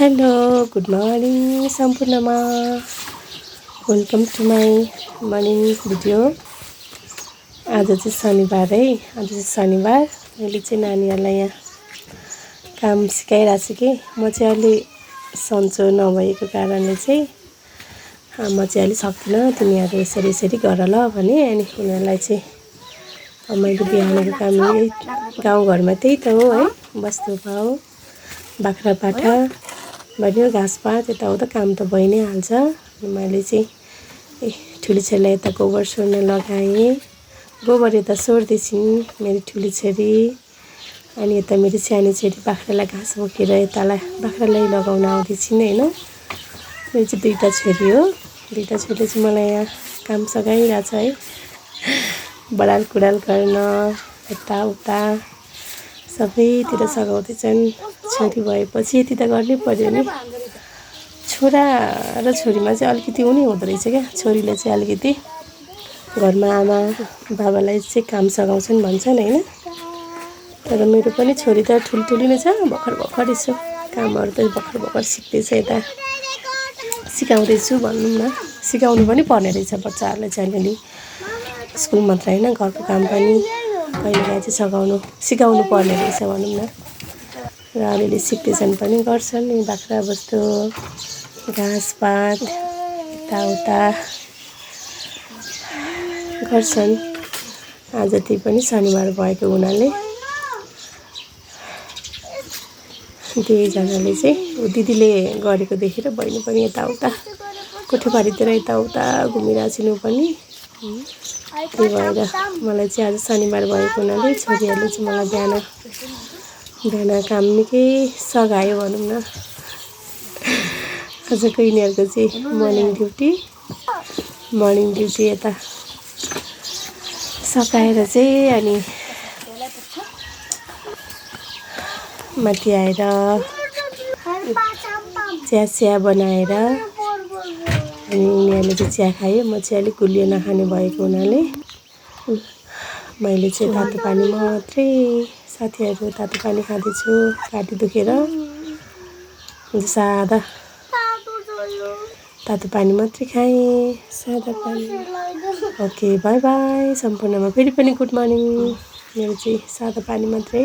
Hello good morning सम्पूर्णमा welcome to my morning video. आज चाहिँ शनिबार है। आज चाहिँ शनिबार मैले चाहिँ नानीहरूलाई यहाँ काम सिकाइरहेको छु कि म चाहिँ अलि सन्चो नभएको कारणले चाहिँ म चाहिँ अलि सक्दिनँ, तिमीहरू यसरी यसरी गर ल भने। अनि उनीहरूलाई चाहिँ मैले बिहानको काम यही गाउँघरमा त्यही त हो है, बस्तु भाउ बाख्रा पाठा भन्यो घाँसपात यताउता काम त भइ नै हाल्छ। अनि मैले चाहिँ ठुली छोरीलाई यता गोबर सोर्न लगाएँ। गोबर यता सोर्दैछिन् मेरो ठुली छोरी, अनि यता मेरो सानो छोरी बाख्रालाई घाँस बोकेर यतालाई बाख्रालाई लगाउन आउँदैछिन् होइन। मेरो चाहिँ दुईवटा छोरी हो, दुईवटा छोरीले चाहिँ मलाई यहाँ काम सघाइरहेछ है, बडाल कुडाल गर्न यताउता सबैतिर सघाउँदैछन्। छोरी भएपछि यति त गर्नै पर्यो नि। छोरा र छोरीमा चाहिँ अलिकति उनी हुँदो रहेछ क्या, छोरीले चाहिँ अलिकति घरमा आमा बाबालाई चाहिँ काम सघाउँछन् भन्छन् होइन। तर मेरो पनि छोरी त ठुल्ठुली नै छ, भर्खर भर्खर यसो कामहरू त भर्खर भर्खर सिक्दैछ। यता सिकाउँदैछु भनौँ न, सिकाउनु पनि पर्ने रहेछ बच्चाहरूलाई चाहिँ अलिअलि, स्कुल मात्र होइन घरको काम पनि कहिलेकाहीँ चाहिँ सिकाउनु पर्ने रहेछ भनौँ न। र अलिअलि सिक्दैछन् पनि, गर्छन् नि बाख्रा बस्तु घाँसपात यताउता गर्छन्। आज ती पनि शनिबार भएको हुनाले दुईजनाले चाहिँ दिदीले गरेको देखेर बहिनी पनि यताउता कोठेबारीतिर यताउता घुमिरहेछन् पनि। त्यही भएर मलाई चाहिँ आज शनिबार भएको हुनाले छोरीहरूले चाहिँ मलाई बिहान काम निकै सघायो भनौँ न। आजको यिनीहरूको चाहिँ मर्निङ ड्युटी यता सकाएर चाहिँ अनि माथि आएर चिया बनाएर अनि उनीहरूले चाहिँ चिया खायो। म चाहिँ अलिक गुलियो नखाने भएको हुनाले मैले चाहिँ तातो पानी मात्रै, साथीहरू तातो पानी खाँदैछु, घाँटी दुखेर सादा तातो पानी मात्रै खाएँ, सादा पानी। ओके बाई बाई सम्पूर्णमा फेरि पनि गुड मर्निङ। मेरो चाहिँ सादा पानी मात्रै।